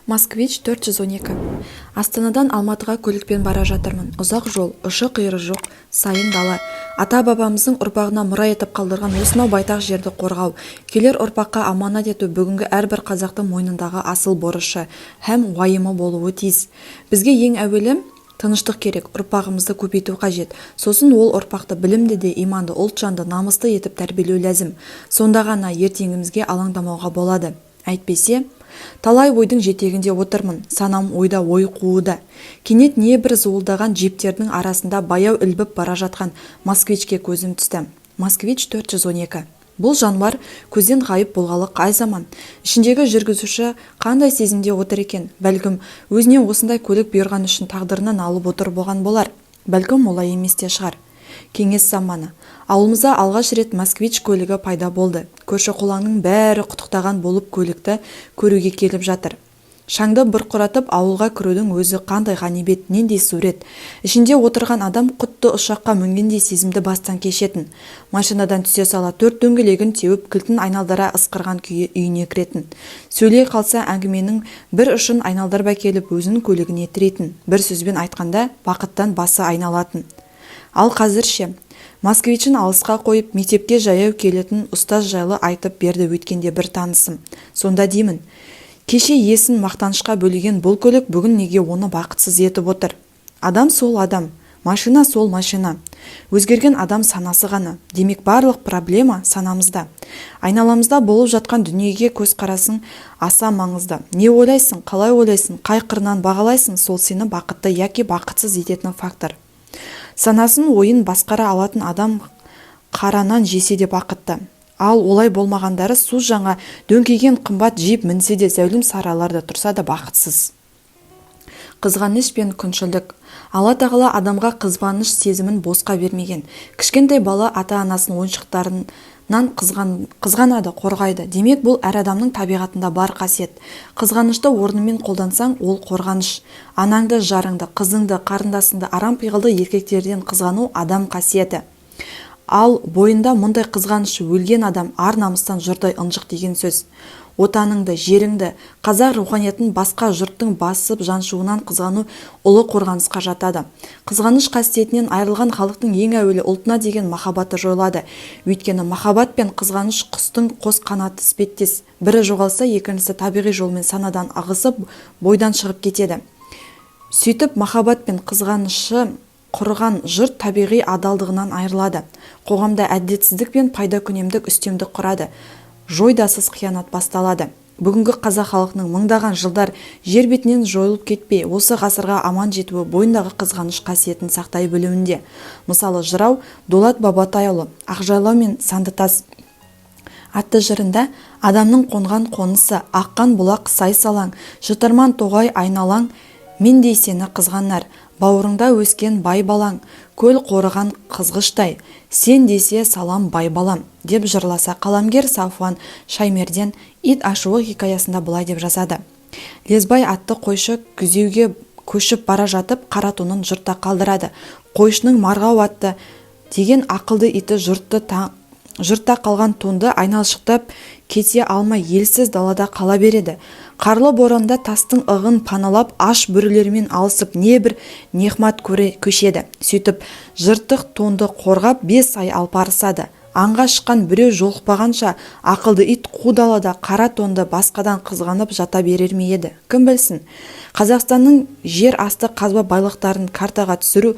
Москвич 412. Астанадан Алматыға көлікпен бара жатырмын. Ұзақ жол, ұшы-қиыры жоқ сайын дала. Ата-бабамыздың ұрпағына мұра етіп қалдырған осынау байтақ жерді қорғау, келер ұрпаққа аманат ету бүгінгі әрбір қазақтың мойнындағы асыл борышы һәм уайымы болуы тиіс. Бізге ең әуелі тыныштық керек, ұрпағымызды көбейту қажет. Сосын ол ұрпақты білімді де иманды, ұлтжанды, намысты етіп тәрбиелеу ләзім. Сонда ғана ертеңімізге алаңдамауға болады. Әйтпесе, талай ойдың жетегінде отырмын, санам ойда ой қууда. Кенет небір зуылдаған джиптердің арасында баяу ілбіп бара жатқан «Москвичке» көзім түсті. «Москвич 412». Бұл жануар көзден ғайып болғалы қай заман. Ішіндегі жүргізуші қандай сезімде отыр екен? Бәлкім, өзіне осындай көлік бұйырғаны үшін тағдырына налып отыр болған болар. Бәлкім, олай емес те шығар. Кеңес заманы. Ауылымызда алғаш рет «Москвич» көлігі пайда болды. Көрші-қолаңның бәрі құттықтаған болып көлікті көруге келіп жатыр. Шаңды бұрқыратып ауылға кірудің өзі қандай ғанибет, нендей сурет. Ішінде отырған адам құтты ұшаққа мінгендей сезімді бастан кешетін. Машинадан түсе сала төрт дөңгелегін теуіп, кілтін айналдыра ысқырған күйі үйіне кіретін. Сөйлей қалса, әңгіменің бір ұшын айналдырып әкеліп өзінің көлігіне тірейтін. Бір сөзбен айтқанда, бақыттан басы айналатын. Ал қазір ше? «Москвичін алысқа қойып, мектепке жаяу келетін ұстаз жайлы айтып берді өткенде бір танысым. Сонда деймін, кеше иесін мақтанышқа бөлеген бұл көлік бүгін неге оны бақытсыз етіп отыр? Адам сол адам, машина сол машина. Өзгерген адам санасы ғана. Демек, барлық проблема санамызда. Айналамызда болып жатқан дүниеге көзқарасың аса маңызды. Не ойлайсың, қалай ойлайсың, қай қырынан бағалайсың, сол сені бақытты яки бақытсыз ететін фактор. Санасын, ойын басқара алатын адам қара нан жесе де бақытты. Ал олай болмағандары су жаңа дөңкиген қымбат джип мінсе де, зәулім сарайларда тұрса да бақытсыз. Қызғаныш пен күншілдік. Алла Тағала адамға қызғаныш сезімін босқа бермеген. Кішкентай бала ата-анасының ойыншықтарынан қызғанады, қорғайды. Демек, бұл әр адамның табиғатында бар қасиет. Қызғанышты орнымен қолдансаң, ол қорғаныш. Анаңды, жарыңды, қызыңды, қарындасыңды арам пиғылды еркектерден қызғану адам қасиеті. Ал бойында мұндай қызғанышы өлген адам ар-намыстан жұрдай ынжық деген сөз. Отаныңды, жеріңді, қазақ руханиятын басқа жұрттың басып жаншуынан қызғану ұлы қорғанысқа жатады. Қызғаныш қасиетінен айырылған халықтың ең әуелі ұлтына деген махаббаты жойылады. Өйткені махаббат пен қызғаныш құстың қос қанаты іспеттес. Бірі жоғалса, екіншісі табиғи жолмен санадан ығысып, бойдан шығып кетеді. Сөйтіп, махаббат пен қызғанышы құрыған жұрт табиғи адалдығынан айырылады. Қоғамда әділетсіздік пен пайдакүнемдік үстемдік құрады. Жойдасыз қиянат басталады. Бүгінгі қазақ халқының мыңдаған жылдар жер бетінен жойылып кетпей, осы ғасырға аман жетуі бойындағы қызғаныш қасиетін сақтай білуінде. Мысалы, жырау Дулат Бабатайұлы «Ақжайлау мен Сандытас» атты жырында: «Адамның қонған қонысы, аққан бұлақ, сай-салаң, шытырман тоғай айналаң мендей сені қызғанар. Бауырыңда өскен бай балаң, көл қорыған қызғыштай, сен десе салам бай балам», – деп жырласа, қаламгер Сафуан Шаймерден «Ит ашуы» хикаясында былай деп жазады: «Лесбай атты қойшы күзеуге көшіп бара жатып, қара тонын жұртта қалдырады. Қойшының Марғау атты деген ақылды иті жұртта қалған тонды айналшықтап кете алмай, елсіз далада қала береді. Қарлы боранда тастың ығын паналап, аш бүрілермен алысып, небір нехмат көшеді. Сөйтіп, жыртық тонды қорғап, 5 ай алпарысады. Аңға шыққан біреу жолықпағанша, ақылды ит қу далада қара тонды басқадан қызғанып жата берер ме еді, кім білсін?» Қазақстанның жер асты қазба байлықтарын картаға түсіру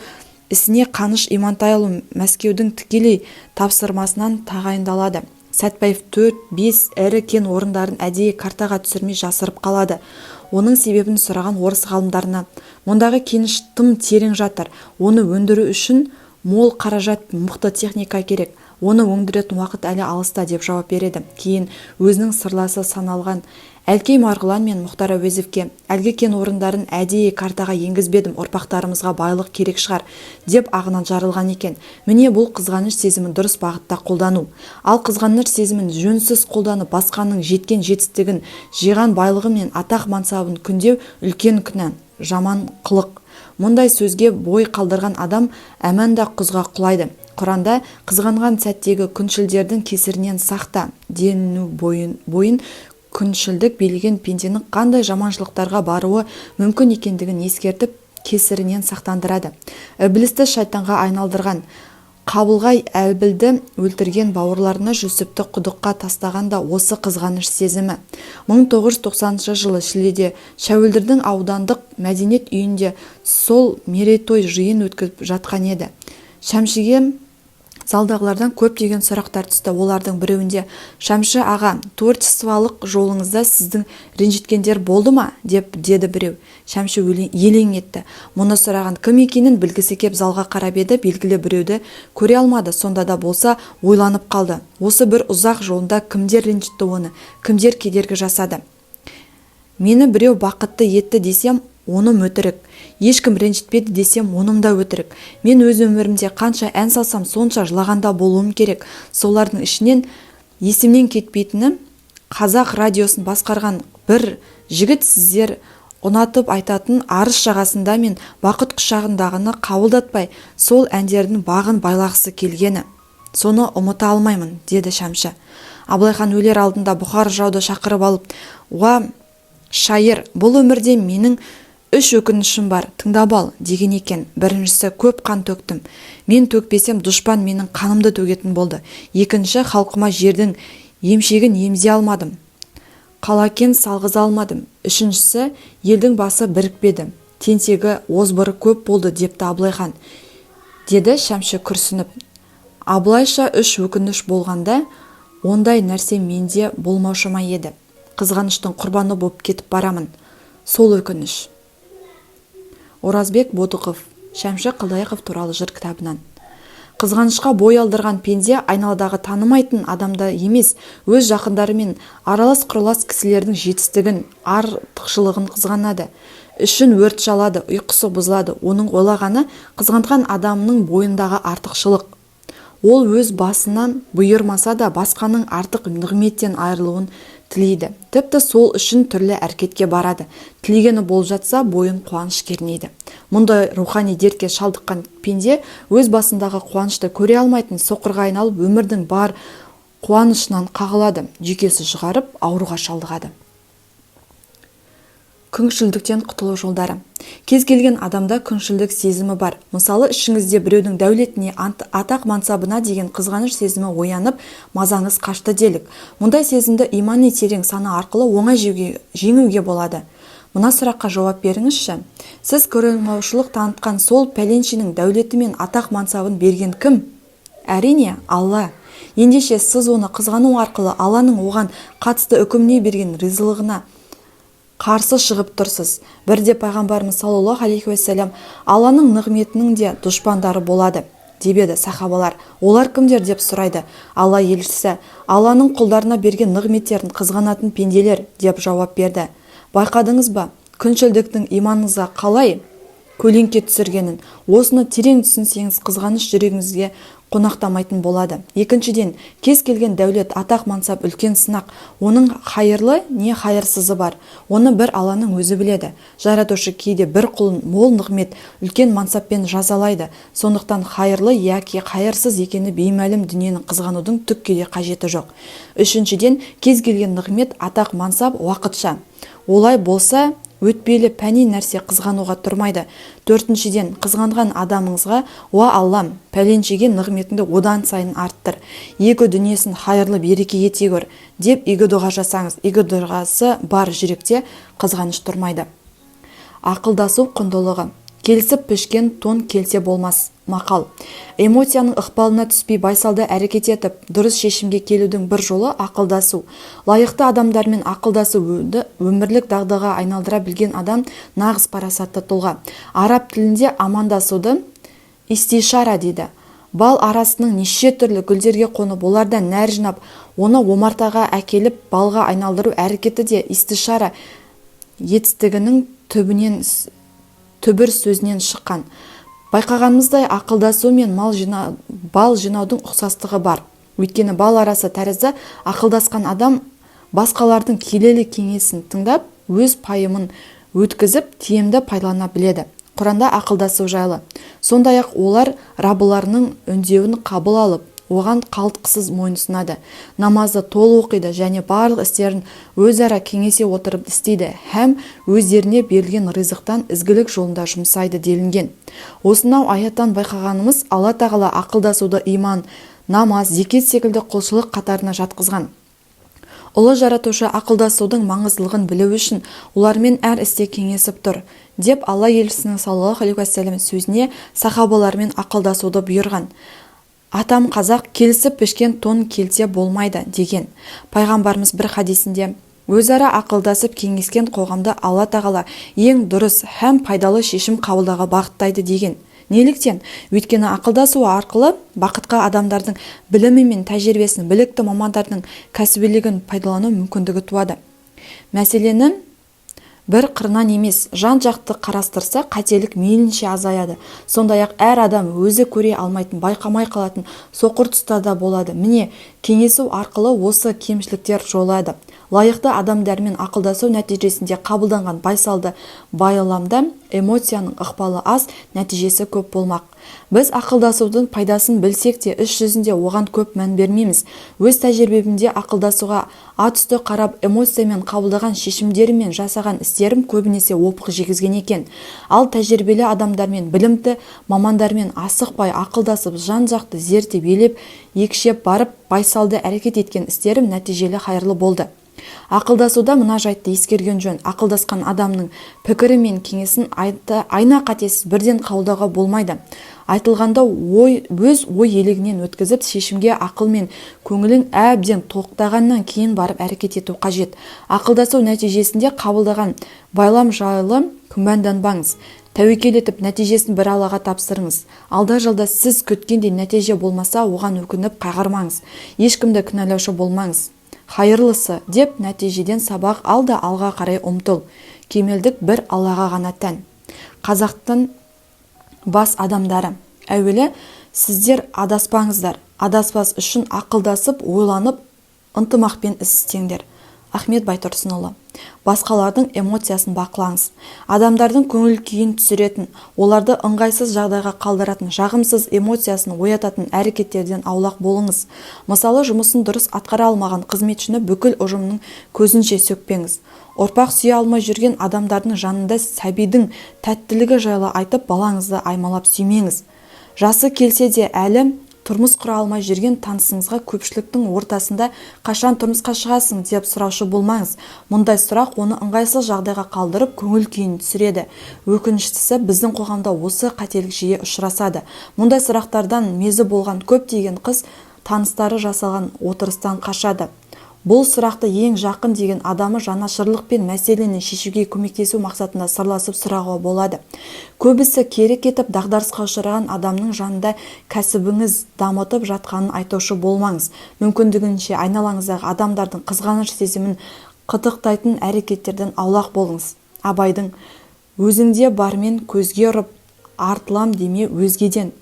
ісіне Қаныш Имантайұлы Мәскеудің тікелей тапсырмасынан тағайындалады. Сәтбаев төрт-бес ірі кен орындарын әдейі картаға түсірмей жасырып қалады. Оның себебін сұраған орыс ғалымдарына: «Мұндағы кеніш тым терең жатыр, оны өндіру үшін мол қаражат, мықты техника керек, оны өндіретін уақыт әлі алыста», – деп жауап береді. Кейін өзінің сырласы саналған Әлкей Марғұлан мен Мұхтар Әуезовке: «Әлгі кен орындарын әдейі картаға енгізбедім, ұрпақтарымызға байлық керек шығар», – деп ағынан жарылған екен. Міне, бұл қызғаныш сезімін дұрыс бағытта қолдану. Ал қызғаныш сезімін жөнсіз қолданып, басқаның жеткен жетістігін, жиған байлығы мен атақ мансабын күндеу үлкен күнә, жаман қылық. Мұндай сөзге бой қалдырған адам әманда құзға құлайды. Құранда «Қызғанған сәттегі күншілдердің кесірінен сақта» делінуі бойын Күншілдік билеген пенденің қандай жаманшылықтарға баруы мүмкін екендігін ескертіп, кесірінен сақтандырады. Ібілісті шайтанға айналдырған, Қабылға Әбілді өлтірген, бауырларына Жүсіпті құдыққа тастаған да осы қызғаныш сезімі. 1990 жылы шілдеде Шәуілдірдің аудандық мәдениет үйінде сол мерейтой жиын өтіп жатқан еді. Шәмшіге залдағылардан көптеген сұрақтар түсті. Олардың біреуінде: «Шәмші аға, творчестволық жолыңызда сізді ренжіткендер болды ма?» – деп деді біреу. Шәмші елең етті. Мұны сұраған кім екенін білгісі кеп залға қарап еді, белгілі біреуді көре алмады. Сонда да болса ойланып қалды. Осы бір ұзақ жолында кімдер ренжітті оны, кімдер кедергі жасады? «Мені біреу бақытты етті десем, оным өтірік. Ешкім ренжітпеді десем, оным да өтірік. Мен өз өмірімде қанша ән салсам, сонша жылағанда болуым керек. Солардың ішінен есімнен кетпейтіні: Қазақ радиосын басқарған бір жігіт сіздер ұнатып айтатын «Арыс жағасында» мен «Бақыт құшағындағыны» қабылдатпай, сол әндердің бағын байлағысы келгені. Соны ұмыта алмаймын», – деді Шәмші. Абылайхан өлер алдында Бұқар жырауды шақырып алып: «Уа, шайыр, бұл өмірде менің үш өкінішім бар, тыңдап ал», – деген екен. «Біріншісі – көп қан төктім. Мен төкпесем, дұшпан менің қанымды төгетін болды. Екінші, халқыма жердің емшегін емізе алмадым, қалакен салғыза алмадым. Үшіншісі, елдің басы бірікпеді, тентегі, озбыры көп болды», – депті Абылайхан, деді Шәмші күрсініп. «Абылайша үш өкініш болғанда, ондай нәрсе менде болмаушы ма еді? Қызғаныштың құрбаны болып кетіп барамын, сол өкініш». Оразбек Бодықов, «Шәмші Қалдаяқов туралы жыр» кітабынан. Қызғанышқа бой алдырған пенде айналадағы танымайтын адамды емес, өз жақындары мен аралас-құралас кісілердің жетістігін, артықшылығын қызғанады. Ішін өрт шалады, ұйқысы бұзылады. Оның ойлағаны – қызғанған адамының бойындағы артықшылық. Ол өз басына бұйырмаса да, басқаның артық нығметтен айырылуын тілейді. Тіпті сол үшін түрлі әрекетке барады. Тілегені болып жатса, бойын қуаныш кернейді. Мұндай рухани дертке шалдыққан пенде өз басындағы қуанышты көре алмайтын соқырға айналып, өмірдің бар қуанышынан қағылады, жүйкесі жұқарып, ауруға шалдығады. Күншілдіктен құтылу жолдары. Кез келген адамда күншілдік сезімі бар. Мысалы, ішіңізде біреудің дәулетіне, атақ мансабына деген қызғаныш сезімі оянып, мазаңыз қашты делік. Мұндай сезімді имани терең сана арқылы оңай жеңуге болады. Мына сұраққа жауап беріңізші: сіз көреалмаушылық танытқан сол пәленшенің дәулеті мен атақ мансабын берген кім? Әрине, Алла. Ендеше, сіз оны қызғану арқылы Алланың оған қатысты үкіміне берген ризалығына қарсы шығып тұрсыз. Бірде Пайғамбарымыз саллаллаху алейхи уассалам: «Алланың нығметінің де дұшпандары болады», – деп еді. Сахабалар: «Олар кімдер?» – деп сұрайды. Алла елшісі: «Алланың құлдарына берген нығметтерін қызғанатын пенделер», – деп жауап берді. Байқадыңыз ба, күншілдіктің иманыңызға қалай көлеңке түсіргенін? Осыны терең түсінсеңіз, қызғаныш жүрегіңізге қонақтамайтын болады. Екіншіден, кез келген дәулет, атақ мансап үлкен сынақ. Оның хайырлы не хайырсызы бар. Оны бір Алланың өзі біледі. Жаратушы кейде бір құлын мол нығмет, үлкен мансаппен жазалайды. Сондықтан хайырлы яки хайырсыз екені беймәлім дүниені қызғанудың түкке де қажеті жоқ. Үшіншіден, кез келген нығмет, атақ мансап уақытша. Олай болса, өтпелі, пәни нәрсе қызғануға тұрмайды. Төртіншіден, қызғанған адамыңызға: «Уа Аллам, пәленшеге нығметіңді одан сайын арттыр, екі дүниесін хайырлы береке ете көр», – деп игі дұға жасаңыз. Игі дұғасы бар жүректе қызғаныш тұрмайды. Ақылдасу құндылығы. «Келісіп пішкен тон келте болмас» – мақал. Эмоцияның ықпалына түспей, байсалды әрекет етіп, дұрыс шешімге келудің бір жолы – ақылдасу. Лайықты адамдармен ақылдасуды өмірлік дағдыға айналдыра білген адам – нағыз парасатты тұлға. Араб тілінде амандасуды истишара дейді. Бал арасының неше түрлі гүлдерге қонып, олардан нәр жинап, оны омартаға әкеліп, балға айналдыру әрекеті де истишара етістігінің түбінен, түбір сөзінен шыққан. Байқағанымыздай, ақылдасу мен бал жинаудың ұқсастығы бар. Өйткені бал арасы тәрізді ақылдасқан адам басқалардың келелі кеңесін тыңдап, өз пайымын өткізіп, тиімді пайдалана біледі. Құранда ақылдасу жайлы: «Сондай-ақ олар Раббыларының үндеуін қабыл алып, Оған қалтқысыз мойынсұнады, намазды толық оқиды және барлық істерін өзара кеңесе отырып істейді һәм өздеріне берілген ризықтан ізгілік жолында жұмсайды делінген. Осынау аяттан байқағанымыз, Алла Тағала ақылдасуды иман, намаз, зекет секілді құлшылық қатарына жатқызған. Ұлы Жаратушы ақылдасудың маңыздылығын білу үшін олармен әр істе кеңесіп тұр, деп Алла елшісінің саллаллаху алейхи уассалам сөзіне сахабалармен ақылдасуды бұйырған. Атам қазақ «Келісіп пішкен тон келте болмайды» деген. Пайғамбарымыз бір хадисінде: «Өзара ақылдасып кеңескен қоғамды Алла Тағала ең дұрыс һәм пайдалы шешім қабылдауға бағыттайды» деген. Неліктен? Өйткені ақылдасу арқылы бақытқа адамдардың білімі мен тәжірибесін, білікті мамандардың кәсібилігін пайдалану мүмкіндігі туады. Мәселені бір қырынан емес, жан-жақты қарастырса, қателік мейлінше азаяды. Сондай-ақ әр адам өзі көре алмайтын, байқамай қалатын соқыр тұстар да болады. Міне, кеңесу арқылы осы кемшіліктер жойылады. Лайықты адамдармен ақылдасу нәтижесінде қабылданған байсалды байламда эмоцияның ықпалы аз, нәтижесі көп болмақ. Біз ақылдасудың пайдасын білсек те, іс жүзінде оған көп мән бермейміз. Өз тәжірибемде ақылдасуға атүсті қарап, эмоциямен қабылдаған шешімдерім мен жасаған істерім көбінесе опық жегізген екен. Ал тәжірибелі адамдармен, білімді мамандармен асықпай ақылдасып, жан-жақты зерттеп, елеп екшеп барып байсалды әрекет еткен істерім нәтижелі, хайырлы болды. Ақылдасуда мына жайтты ескерген жөн: ақылдасқан адамның пікірі мен кеңесін айна қатесіз бірден қабылдауға болмайды. Айтылғанды ой өз ой елегінен өткізіп, шешімге ақыл мен көңілің әбден тоқтағаннан кейін барып әрекет ету қажет. Ақылдасу нәтижесінде қабылдаған байлам жайлы күмәнданбаңыз. Тәуекел етіп, нәтижесін бір Аллаға тапсырыңыз. Алда-жалда сіз күткендей нәтиже болмаса, оған өкініп қайғырмаңыз, ешкімді кінәлаушы болмаңыз. Хайырлысы деп, нәтижеден сабақ ал да, алға қарай ұмтыл. Кемелдік бір Аллаға ғана тән. Қазақтың бас адамдары: «Әуелі сіздер адаспаңыздар. Адаспас үшін ақылдасып, ойланып, ынтымақпен іс істеңдер». Ахмет Байтұрсынұлы. Басқалардың эмоциясын бақылаңыз. Адамдардың көңіл күйін түсіретін, оларды ыңғайсыз жағдайға қалдыратын, жағымсыз эмоциясын оятатын әрекеттерден аулақ болыңыз. Мысалы, жұмысын дұрыс атқара алмаған қызметшіні бүкіл ұжымның көзінше сөкпеңіз. Ұрпақ сүйе алмай жүрген адамдардың жанында сәбидің тәттілігі жайлы айтып, балаңызды аймалап сүймеңіз. Жасы келсе де, әлі тұрмыс құра алмай жүрген танысыңызға көпшіліктің ортасында «Қашан тұрмысқа шығасың?» деп сұраушы болмаңыз. Мұндай сұрақ оны ыңғайсыз жағдайға қалдырып, көңіл күйін түсіреді. Өкініштісі, біздің қоғамда осы қателік жиі ұшырасады. Мұндай сұрақтардан мезі болған көптеген қыз таныстары жасалған отырыстан қашады. Бұл сұрақты ең жақын деген адамы жанашырлықпен, мәселені шешуге көмектесу мақсатында сырласып сұрауға болады. Көбісі кері кетіп, дағдарысқа ұшыраған адамның жанында кәсібіңіз дамытып жатқанын айтушы болмаңыз. Мүмкіндігінше айналаңыздағы адамдардың қызғаныш сезімін қытықтайтын әрекеттерден аулақ болыңыз. Абайдың: «Өзіңде бармен көзге ұрып, артылам деме өзгеден.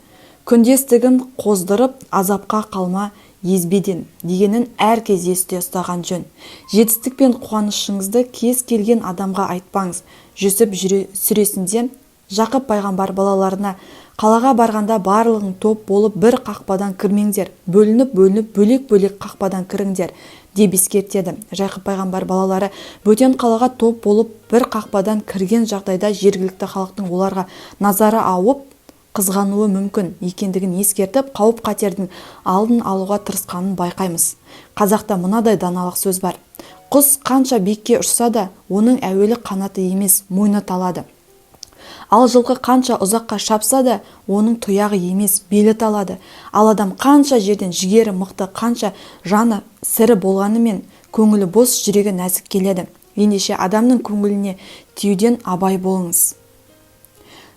Күндестігін қоздырып, азапқа қалма езбеден», – дегенін әр кезде есте ұстаған жөн. Жетістік пен қуанышыңызды кез келген адамға айтпаңыз. Жүсіп сүресінде Жақып пайғамбар балаларына: «Қалаға барғанда, барлығың топ болып бір қақпадан кірмеңдер, бөлініп-бөлініп, бөлек-бөлек қақпадан кіріңдер», – деп ескертеді. Жақып пайғамбар балалары бөтен қалаға топ болып бір қақпадан кірген жағдайда жергілікті халықтың оларға назары ауып, қызғануы мүмкін екендігін ескертіп, қауіп-қатердің алдын алуға тырысқанын байқаймыз. Қазақта мынадай даналық сөз бар: «Құс қанша биікке ұшса да, оның әуелі қанаты емес, мойны талады. Ал жылқы қанша ұзаққа шапса да, оның тұяғы емес, белі талады. Ал адам қанша жерден жігері мықты, қанша жаны сірі болғанымен, көңілі бос, жүрегі нәзік келеді». Ендеше, адамның көңіліне тиюден абай болыңыз.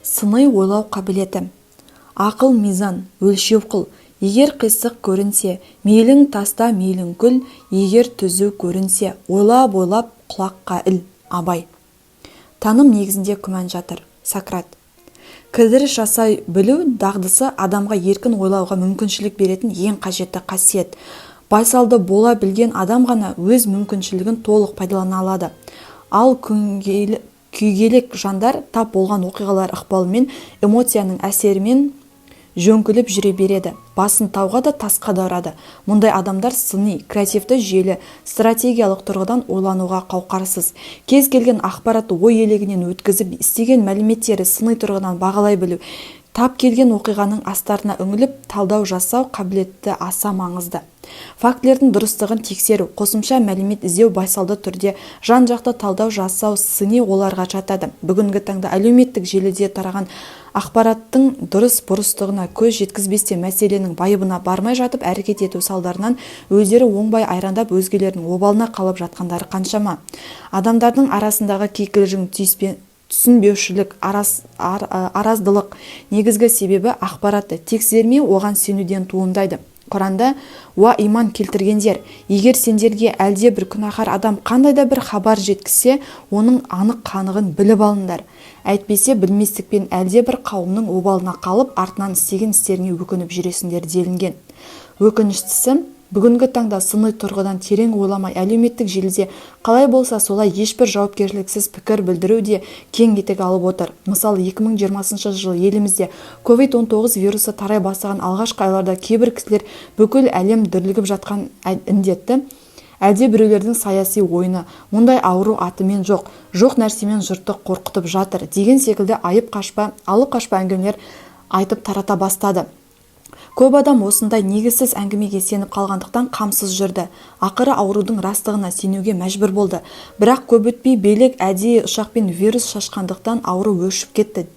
Сыни ойлау қабілеті. Ақыл – мизан, өлшеу қыл. Егер қисық көрінсе, мейлің таста, мейлің күл. Егер түзу көрінсе, ойлап-ойлап құлаққа іл. Абай. Таным негізінде күмән жатыр. Сократ. Кідіріс жасай білу дағдысы адамға еркін ойлауға мүмкіншілік беретін ең қажетті қасиет. Байсалды бола білген адам ғана өз мүмкіншілігін толық пайдалана алады. Ал күйгелек жандар тап болған оқиғалар ықпалымен, эмоцияның әсерімен Жөңкіліп жүре береді. Басын тауға да, тасқа да ұрады. Мұндай адамдар сыни, креативті, жүйелі, стратегиялық тұрғыдан ойлануға қауқарсыз. Кез келген ақпаратты ой елегінен өткізіп, істеген мәліметтерді сыни тұрғыдан бағалай білу, тап келген оқиғаның астарына үңіліп, талдау жасау қабілеті аса маңызды. Фактілердің дұрыстығын тексеру, қосымша мәлімет іздеу, байсалды түрде жан-жақты талдау жасау сыни ойлауға жатады. Бүгінгі таңда әлеуметтік желіде тараған ақпараттың дұрыс-бұрыстығына көз жеткізбестен, мәселенің байыбына бармай жатып әрекет ету салдарынан өздері оңбай айрандап, өзгелердің обалына қалып жатқандары қаншама? Адамдардың арасындағы кикілжің, түсінбеушілік, араздылық негізгі себебі ақпаратты тексермей, оған сенуден туындайды. Құранда: «Уа, иман келтіргендер! Егер сендерге әлде бір күнәһар адам қандай да бір хабар жеткізсе, оның анық-қанығын біліп алыңдар. Әйтпесе білместікпен әлде бір қауымның обалына қалып, артынан істеген істеріңе өкініп жүресіңдер», – делінген. Өкініштісі, бүгінгі таңда сыни тұрғыдан терең ойламай, әлеуметтік желіде қалай болса солай ешбір жауапкершіліксіз пікір білдіру де кең етек алып отыр. Мысалы, 2020 жылы елімізде COVID-19 вирусы тарай бастаған алғашқы айларда кейбір кісілер бүкіл әлем дүрлігіп жатқан індетті әлде біреулердің саяси ойыны, мұндай ауру атымен жоқ, жоқ нәрсемен жұртты қорқытып жатыр деген секілді айып қашпа, алып қашпа әңгімелер айтып тарата бастады. Көп адам осындай негізсіз әңгімеге сеніп қалғандықтан қамсыз жүрді. Ақыры аурудың растығына сенуге мәжбүр болды. Бірақ көп өтпей билік әдейі ұшақпен вирус шашқандықтан ауру өршіп кетті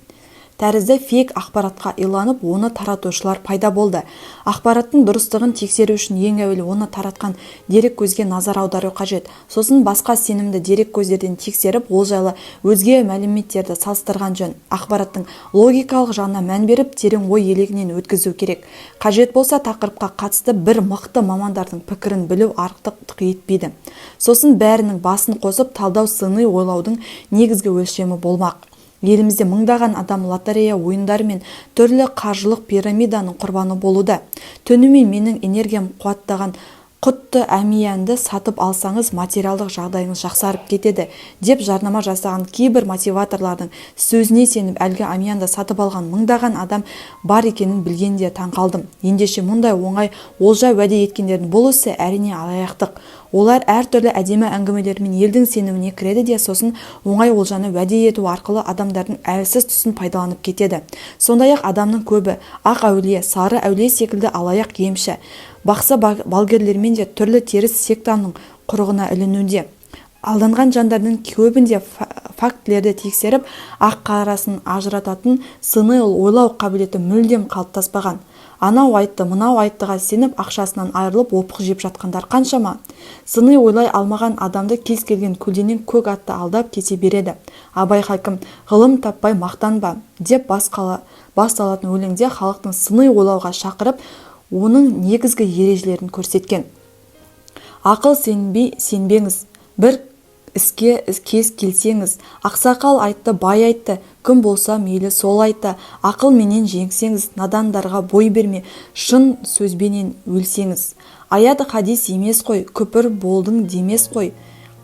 тәрізді фейк ақпаратқа иланып, оны таратушылар пайда болды. Ақпараттың дұрыстығын тексеру үшін ең әуелі оны таратқан дереккөзге назар аудару қажет. Сосын басқа сенімді дереккөздерден тексеріп, ол жайлы өзге мәліметтерді салыстырған жөн. Ақпараттың логикалық жағына мән беріп, терең ой елегінен өткізу керек. Қажет болса, тақырыпқа қатысты бір мықты мамандардың пікірін білу артықтық етпейді. Сосын бәрінің басын қосып талдау сыни ойлаудың негізгі өлшемі болмақ. Елімізде мыңдаған адам лотерея ойындары мен түрлі қаржылық пирамиданың құрбаны болуда. Түнімен менің энергиям қуаттаған құтты әмиянды сатып алсаңыз, материалдық жағдайыңыз жақсарып кетеді деп жарнама жасаған кейбір мотиваторлардың сөзіне сеніп, әлгі әмиянды сатып алған мыңдаған адам бар екенін білгенде таң қалдым. Ендеше, мұндай оңай олжа уәде еткендердің бұл ісі, әрине, алаяқтық. Олар әртүрлі әдемі әңгімелермен елдің сеніміне кіреді де, сосын оңай олжаны уәде ету арқылы адамдардың әлсіз тұсын пайдаланып кетеді. Сондай-ақ адамның көбі ақ әулие, сары әулие секілді алаяқ емші, бақсы балгерлермен де түрлі теріс сектаның құрығына ілінуде. Алданған жандардың көбінде фактілерді тексеріп, ақ қарасын ажырататын сыни ойлау қабілеті мүлдем қалыптаспаған. Анау айтты, мынау айттыға сеніп, ақшасынан айырылып, опық жеп жатқандар қаншама? Сыни ойлай алмаған адамды кез келген көлденең көк атты алдап кете береді. Абай хакім «Ғылым таппай мақтанба» деп басталатын өлеңде халықтың сыни ойлауға шақырып, оның негізгі ережелерін көрсеткен. Ақыл сенбей сенбеңіз, бір іске кез келсеңіз. Ақсақал айтты, бай айтты, кім болса мейлі сол айтты, ақылменен жеңсеңіз. Надандарға бой берме, шын сөзбенен өлсеңіз. Аят хадис емес қой, күпір болдың демес қой,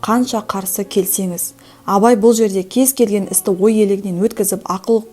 қанша қарсы келсеңіз. Абай бұл жерде кез келген істі ой елегінен өткізіп, ақыл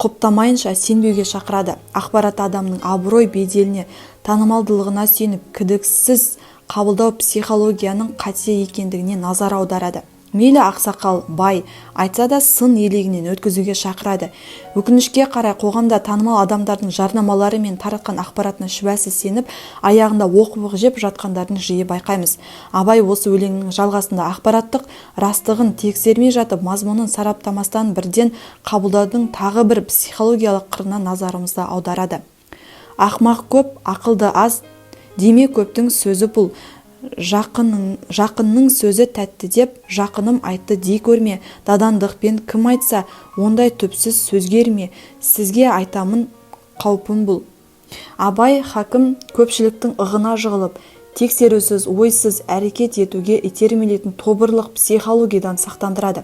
құптамайынша сенбеуге шақырады. Ақпаратты адамның абырой беделіне, танымалдылығына сүйеніп, кідіксіз қабылдау психологияның қате екендігіне назар аударады. Мейлі ақсақал, бай айтса да, сын елегінен өткізуге шақырады. Өкінішке қарай, қоғамда танымал адамдардың жарнамалары мен таратқан ақпаратына шүбәсіз сеніп, аяғында опық жеп жатқандарын жиі байқаймыз. Абай осы өлеңнің жалғасында ақпараттың растығын тексермей жатып, мазмұнын сараптамастан бірден қабылдаудың тағы бір психологиялық қырына назарымызды аударады. Ақмақ көп, ақылды аз деме, көптің сөзі пұл. Жақынның сөзі тәтті деп, жақыным айтты дей көрме. Надандықпен кім айтса, ондай түпсіз сөзге ерме, сізге айтамын, қаупім бұл. Абай хакім көпшіліктің ығына жығылып, тексерусіз, ойсыз әрекет етуге итермелейтін тобырлық психологиядан сақтандырады.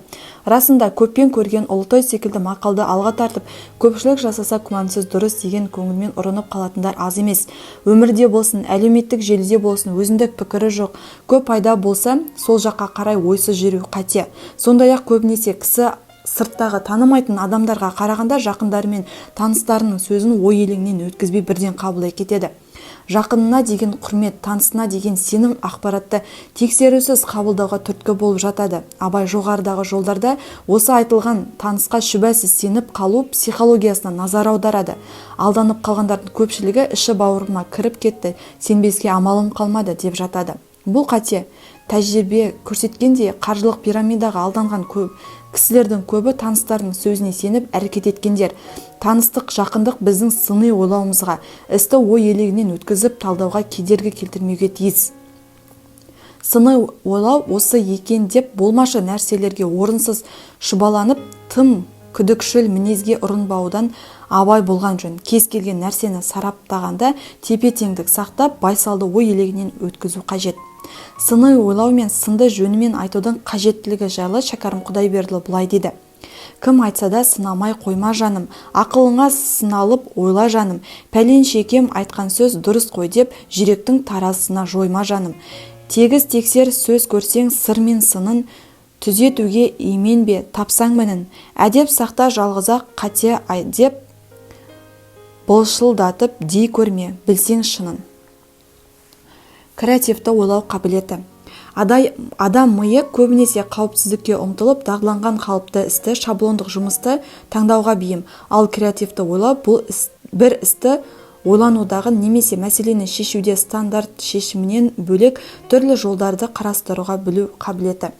Расында, «Көппен көрген ұлы той» секілді мақалды алға тартып, көпшілік жасаса, күмәнсіз дұрыс деген көңілмен ұрынып қалатындар аз емес. Өмірде болсын, әлеуметтік желіде болсын, өзіндік пікірі жоқ, көп пайда болса, сол жаққа қарай ойсыз жүру қате. Сондай-ақ көбінесе кісі Сырттағы танымайтын адамдарға қарағанда жақындары мен таныстарының сөзін ой елегінен өткізбей бірден қабылдай кетеді. Жақынына деген құрмет, танысына деген сенім ақпаратты тексерусіз қабылдауға түрткі болып жатады. Абай жоғарыдағы жолдарда осы айтылған танысқа шүбәсіз сеніп қалу психологиясына назар аударады. Алданып қалғандардың көпшілігі іші-бауырыма кіріп кетті, сенбеске амалым қалмады деп жатады. Бұл қате. Тәжірибе көрсеткендей, қаржылық пирамидаға алданған көп кісілердің көбі таныстарының сөзіне сеніп әрекет еткендер. Таныстық, жақындық біздің сыни ойлауымызға, істі ой елегінен өткізіп талдауға кедергі келтірмеуге тиіс. Сыни ойлау осы екен деп болмашы нәрселерге орынсыз шұбаланып, тым күдікшіл мінезге ұрынбаудан абай болған жөн. Кез келген нәрсені сараптағанда тепе-теңдік сақтап, байсалды ой елегінен өткізу қажет. Сыни ойлау мен сынды жөнімен айтудың қажеттілігі жайлы Шәкәрім Құдайбердіұлы былай дейді: Кім айтса да сынамай қойма жаным, ақылыңа сыналып ойла жаным. Пәленшекем айтқан сөз дұрыс қой деп, жүректің таразысына жойма жаным. Тегіс тексер сөз көрсең сыр мен сынын, түзетуге именбе тапсаң мінін. Әдеп сақта жалғыз-ақ қате деп, былшылдатып дей көрме, білсең шынын. Креативті ойлау қабілеті. Адам миы көбінесе қауіпсіздікке ұмтылып, дағдыланған қалыпты істі, шаблондық жұмысты таңдауға бейім. Ал креативті ойлау бұл бір істі ойланудағы немесе мәселені шешуде стандарт шешімінен бөлек түрлі жолдарды қарастыруға білу қабілеті.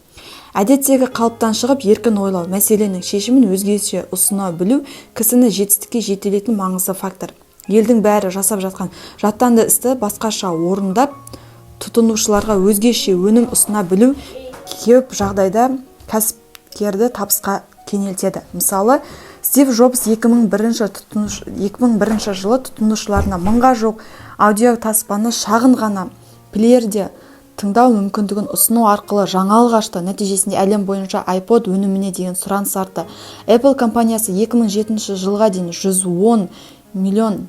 Әдеттегі қалыптан шығып еркін ойлау, мәселенің шешімін өзгеше ұсына білу кісіні жетістікке жетелейтін маңызды фактор. Елдің бәрі жасап жатқан жаттанды істі басқаша орындап, тұтынушыларға өзгеше өнім ұсына білу көп жағдайда кәсіпкерді табысқа кенелтеді. Мысалы, Стив Джобс 2001 жылы тұтынушыларына мыңға жуық аудиотаспаны шағын ғана плеерде тыңдау мүмкіндігін ұсыну арқылы жаңалық ашты. Нәтижесінде әлем бойынша iPod өніміне деген сұраныс артты. Apple компаниясы 2007 жылға дейін 110 миллион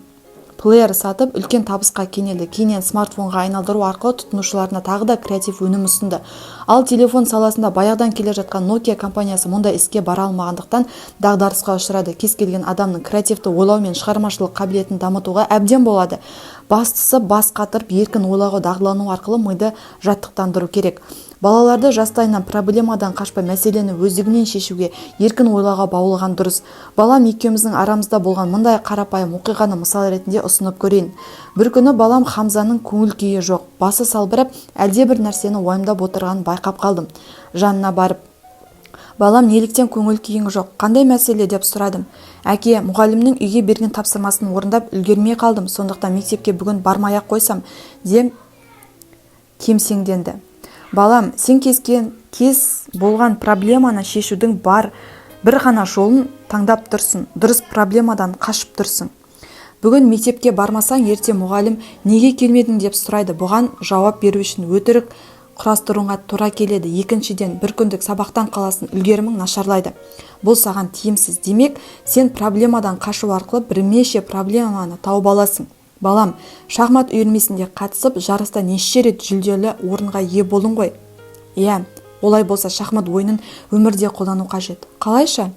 плеер сатып, үлкен табысқа кенелді. Кейіннен смартфонға айналдыру арқылы тұтынушыларына тағы да креатив өнім ұсынды. Ал телефон саласында баяғыдан келе жатқан Nokia компаниясы мұндай іске бара алмағандықтан дағдарысқа ұшырады. Кез келген адамның креативті ойлау мен шығармашылық қабілетін дамытуға әбден болады. Бастысы, бас қатырып еркін ойлауға дағдылану арқылы миды жаттықтандыру керек. Балаларды жастайынан проблемадан қашпай, мәселені өздігінен шешуге, еркін ойлауға баулыған дұрыс. Балам екеуміздің арамызда болған мындай қарапайым оқиғаны мысал ретінде ұсынып көрейін. Бір күні балам Хамзаның көңіл күйі жоқ, басы салбырап, әлдебір нәрсені уайымдап отырғанын байқап қалдым. Жанына барып: «Балам, неліктен көңіл күйің жоқ, қандай мәселе?» – деп сұрадым. «Әке, мұғалімнің үйге берген тапсырмасын орындап үлгермей қалдым, сондықтан мектепке бүгін бармай-ақ қойсам», – деп кемсеңденді. «Балам, сен кез болған проблеманы шешудің бар бір ғана жолын таңдап тұрсың. Дұрыс, проблемадан қашып тұрсың. Бүгін мектепке бармасаң, ертең мұғалім неге келмедің деп сұрайды. Бұған жауап беру үшін өтірік құрастыруыңа тура келеді. Екіншіден, бір күндік сабақтан қаласың, үлгерімің нашарлайды. Бұл саған тиімсіз. Демек, сен проблемадан қашу арқылы бірнеше проблеманы тауып аласың. Балам, шахмат үйірмесінде қатысып, жарыста неше рет жүлделі орынға ие болдың ғой? Иә. Олай болса, шахмат ойынын өмірде қолдану қажет. Қалайша?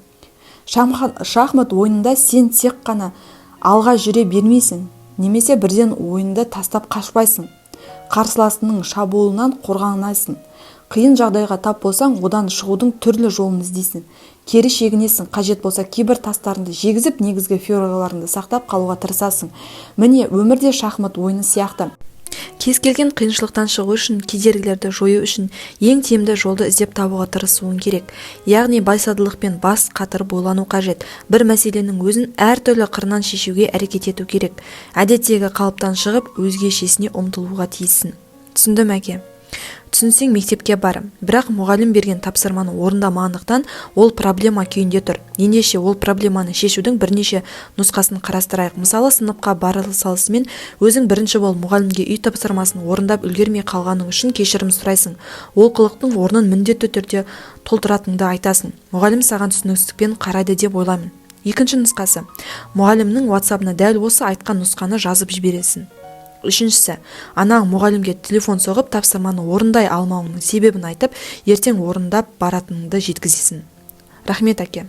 Шахмат ойынында сен тек қана алға жүре бермейсің немесе бірден ойынды тастап қашпайсың. Қарсыласының шабуылынан қорғанасың. Қиын жағдайға тап болсаң, одан шығудың түрлі жолын іздейсің. Кері шегінесің, қажет болса, кейбір тастарыңды жегізіп, негізгі фигураларыңды сақтап қалуға тырысасың. Міне, өмір де шахмат ойыны сияқты. Кез келген қиыншылықтан шығу үшін, кедергілерді жою үшін ең тиімді жолды іздеп табуға тырысуың керек. Яғни байсалдылықпен бас қатырып ойлану қажет. Бір мәселенің өзін әртүрлі қырынан шешуге әрекет ету керек. Әдеттегі қалыптан шығып, өзгешесіне ұмтылуға тиіссің. Түсіндім, әке. Түсінсең, мектепке бар. Бірақ мұғалім берген тапсырманы орындамағандықтан ол проблема күйінде тұр. Ендеше ол проблеманы шешудің бірнеше нұсқасын қарастырайық. Мысалы, сыныпқа бара салысымен өзің бірінші болып мұғалімге үй тапсырмасын орындап үлгермей қалғаның үшін кешірім сұрайсың. Олқылықтың орнын міндетті түрде толтыратыныңды айтасың. Мұғалім саған түсіністікпен қарайды деп ойлаймын. Екінші нұсқасы: мұғалімнің WhatsApp-ына дәл осы айтқан нұсқаны жазып жібересің. Үшіншісі: анаң мұғалімге телефон соғып, тапсырманы орындай алмауыңның себебін айтып, ертең орындап баратыныңды жеткізесің. Рахмет, әке.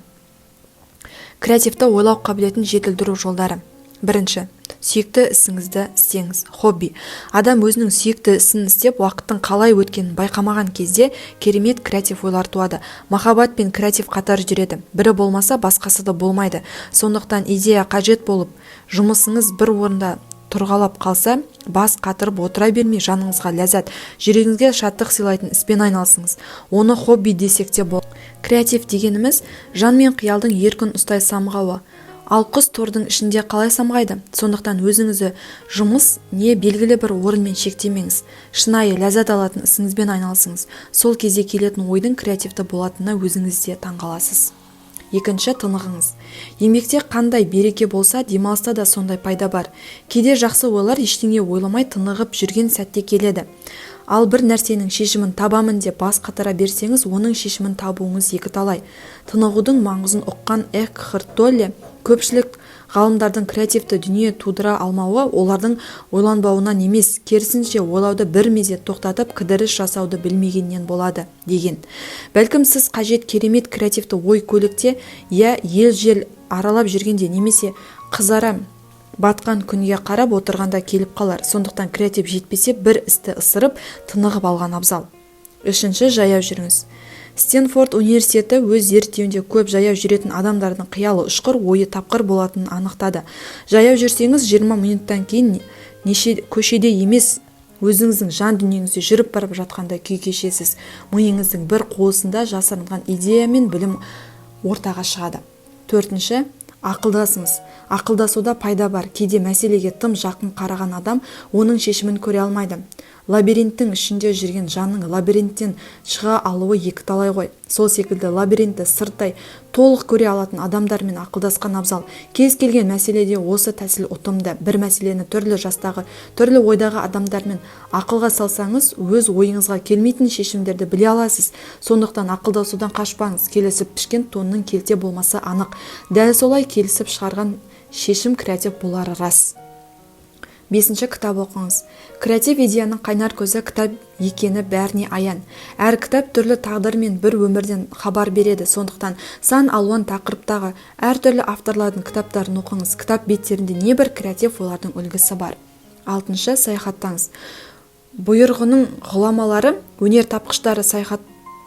Креативті ойлау қабілетін жетілдіру жолдары. Бірінші, сүйікті ісіңізді істеңіз. Хобби. Адам өзінің сүйікті ісін істеп, уақыттың қалай өткенін байқамаған кезде керемет креатив ойлар туады. Махаббат пен креатив қатар жүреді. Бірі болмаса, басқасы да болмайды. Сондықтан идея қажет болып, жұмысыңыз бір орында тұрғалап қалса, бас қатырып отыра бермей, жаныңызға ләззат, жүрегіңізге шаттық сыйлайтын іспен айналысыңыз. Оны хобби десек те болады. Креатив дегеніміз – жан мен қиялдың еркін ұстай самғауы. Ал құс тордың ішінде қалай самғайды? Сондықтан өзіңізді жұмыс не белгілі бір орынмен шектемеңіз. Шынайы ләззат алатын ісіңізбен айналысыңыз. Сол кезде келетін ойдың креативті болатынына өзіңіз де таңғаласыз. Екінші, тынығыңыз. Еңбекте қандай береке болса, демалыста да сондай пайда бар. Кейде жақсы ойлар ештеңе ойламай, тынығып жүрген сәтте келеді. Ал бір нәрсенің шешімін табамын деп бас қатыра берсеңіз, оның шешімін табуыңыз екіталай. Тынығудың маңызын ұққан Экхарт Толле: «Көпшілік ғалымдардың креативті дүние тудыра алмауы олардың ойланбауынан емес, керісінше, ойлауды бір мезет тоқтатып, кідіріс жасауды білмегеннен болады», – деген. Бәлкім, сіз қажет керемет креативті ой көлікте, я ел-жер аралап жүргенде немесе қызара батқан күнге қарап отырғанда келіп қалар. Сондықтан креатив жетпесе, бір істі ысырып, тынығып алған абзал. Үшінші, жаяу жүріңіз. Стэнфорд университеті өз зерттеуінде көп жаяу жүретін адамдардың қиялы ұшқыр, ойы тапқыр болатынын анықтады. Жаяу жүрсеңіз, 20 минуттан кейін неше көшеде емес, өзіңіздің жан дүниеңізде жүріп барып жатқандай күй кешесіз. Миыңыздың бір қуысында жасырынған идея мен білім ортаға шығады. Төртінші, ақылдасыңыз. Ақылдасуда пайда бар. Кейде мәселеге тым жақын қараған адам оның шешімін көре алмайды. Лабиринттің ішінде жүрген жанның лабиринттен шыға алуы екіталай ғой. Сол секілді лабиринтті сырттай толық көре алатын адамдармен ақылдасқан абзал. Кез келген мәселеде осы тәсіл ұтымды. Бір мәселені түрлі жастағы, түрлі ойдағы адамдармен ақылға салсаңыз, өз ойыңызға келмейтін шешімдерді біле аласыз. Сондықтан ақылдасудан қашпаңыз. Келісіп пішкен тонның келте болмасы анық. Дәл солай, келісіп шығарған шешім креатив болары рас. Бесінші, кітап оқыңыз. Креатив идеяның қайнар көзі кітап екені бәріне аян. Әр кітап түрлі тағдыр мен бір өмірден хабар береді. Сондықтан сан алуан тақырыптағы әртүрлі авторлардың кітаптарын оқыңыз. Кітап беттерінде небір креатив ойлардың үлгісі бар. Алтыншы, саяхаттаңыз. Бұйырғының ғұламалары, өнер тапқыштары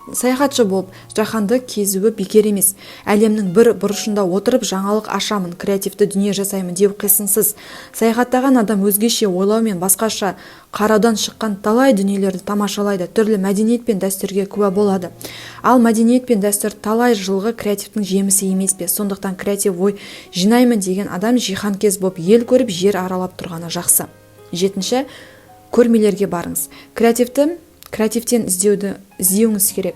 саяхатшы болып, жаһанды кезуі бекер емес. Әлемнің бір бұрышында отырып, жаңалық ашамын, креативті дүние жасаймын деу қисынсыз. Саяхаттаған адам өзгеше ойлау мен басқаша қараудан шыққан талай дүниелерді тамашалайды, түрлі мәдениет пен дәстүрге куә болады. Ал мәдениет пен дәстүр талай жылғы креативтің жемісі емес пе? Сондықтан креатив ой жинаймын деген адам жиһанкез болып, ел көріп, жер аралап тұрғаны жақсы. Жетінші, көрмелерге барыңыз. Креативті креативтен іздеуіңіз керек.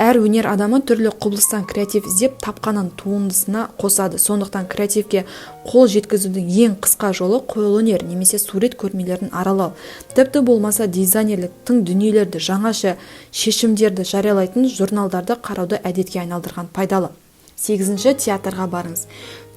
Әр өнер адамы түрлі құбылыстан креатив іздеп, тапқанын туындысына қосады. Сондықтан креативке қол жеткізудің ең қысқа жолы – қолөнер немесе сурет көрмелерін аралау. Тіпті болмаса дизайнерлік тың дүниелерді, жаңаша шешімдерді жариялайтын журналдарды қарауды әдетке айналдырған пайдалы. Сегізінші, театрға барыңыз.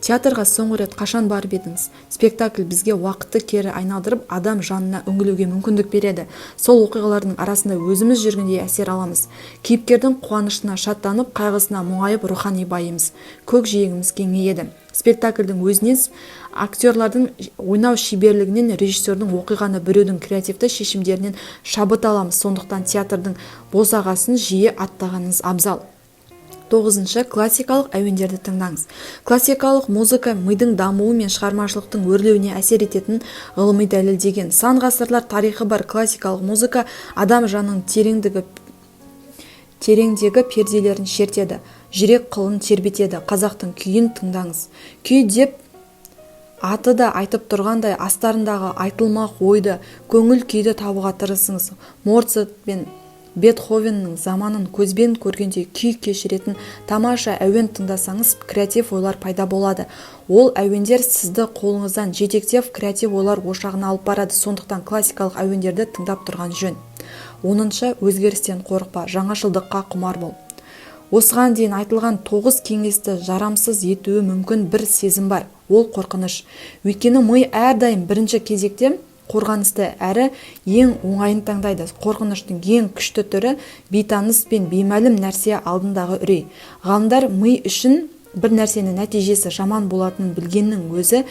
Театрға соңғы рет қашан барып едіңіз? Спектакль бізге уақытты кері айналдырып, адам жанына үңілуге мүмкіндік береді. Сол оқиғалардың арасында өзіміз жүргендей әсер аламыз. Кейіпкердің қуанышына шаттанып, қайғысына мұңайып, рухани байимыз, көкжиегіміз кеңейеді. Спектакльдің өзінен, актерлардың ойнау шеберлігінен, режиссердің оқиғаны бүрудің креативті шешімдерінен шабыт аламыз. Сондықтан театрдың босағасын жиі аттағаныңыз абзал. Тоғызыншы, классикалық әуендерді тыңдаңыз. Классикалық музыка мидың дамуы мен шығармашылықтың өрлеуіне әсер ететінін ғылыми дәлелдеген. Сан ғасырлар тарихы бар классикалық музыка адам жанының тереңдегі перделерін шертеді, жүрек қылын тербетеді. Қазақтың күйін тыңдаңыз. Күй деп аты да айтып тұрғандай, астарындағы айтылмақ ойды, көңіл күйді табуға тырысыңыз. Моцарт пен Бетховеннің заманын көзбен көргендей күй кешіретін тамаша әуен тыңдасаңыз, креатив ойлар пайда болады. Ол әуендер сізді қолыңыздан жетектеп, креатив ойлар ошағына алып барады. Сондықтан классикалық әуендерді тыңдап тұрған жөн. 10-шы, өзгерістен қорықпа, жаңашылдыққа құмар бол. Осыған дейін айтылған тоғыз кеңесті жарамсыз етуі мүмкін бір сезім бар. Ол – қорқыныш. Өйткені ми әрдайым бірінші кезекте Қорғанысты әрі ең оңайын таңдайды. Қорқыныштың ең күшті түрі – бейтаныс пен беймәлім нәрсе алдындағы үрей. Ғалымдар ми үшін бір нәрсені нәтижесі жаман болатынын білгеннің өзі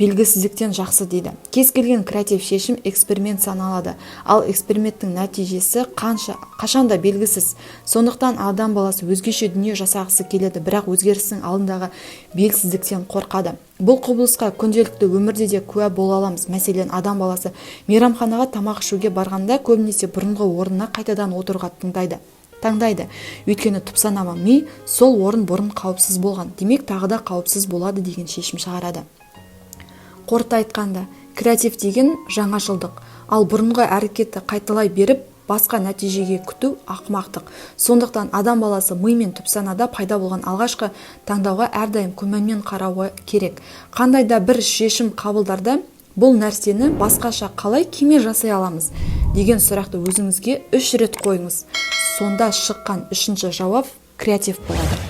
белгісіздіктен жақсы дейді. Кез келген креатив шешім эксперимент саналады, ал эксперименттің нәтижесі қанша қашанда белгісіз. Сондықтан адам баласы өзгеше дүние жасағысы келеді, бірақ өзгерістің алдындағы белгісіздіктен қорқады. Бұл құбылысқа күнделікті өмірде де куә бола аламыз. Мәселен, адам баласы мейрамханаға тамақ ішуге барғанда көбінесе бұрынғы орнына қайтадан отыруға таңдайды, өйткені түпсаналы ми сол орын бұрын қауіпсіз болған, демек, тағы да қауіпсіз болады деген шешім шығарады. Қорыта айтқанда, креатив деген – жаңашылдық. Ал бұрынғы әрекетті қайталай беріп, басқа нәтижеге күту – ақымақтық. Сондықтан адам баласы ми мен түпсанада пайда болған алғашқы таңдауға әрдайым күмәнмен қарауы керек. Қандай да бір шешім қабылдарда «Бұл нәрсені басқаша қалай кеме жасай аламыз?» деген сұрақты өзіңізге үш рет қойыңыз. Сонда шыққан үшінші жауап креатив болады.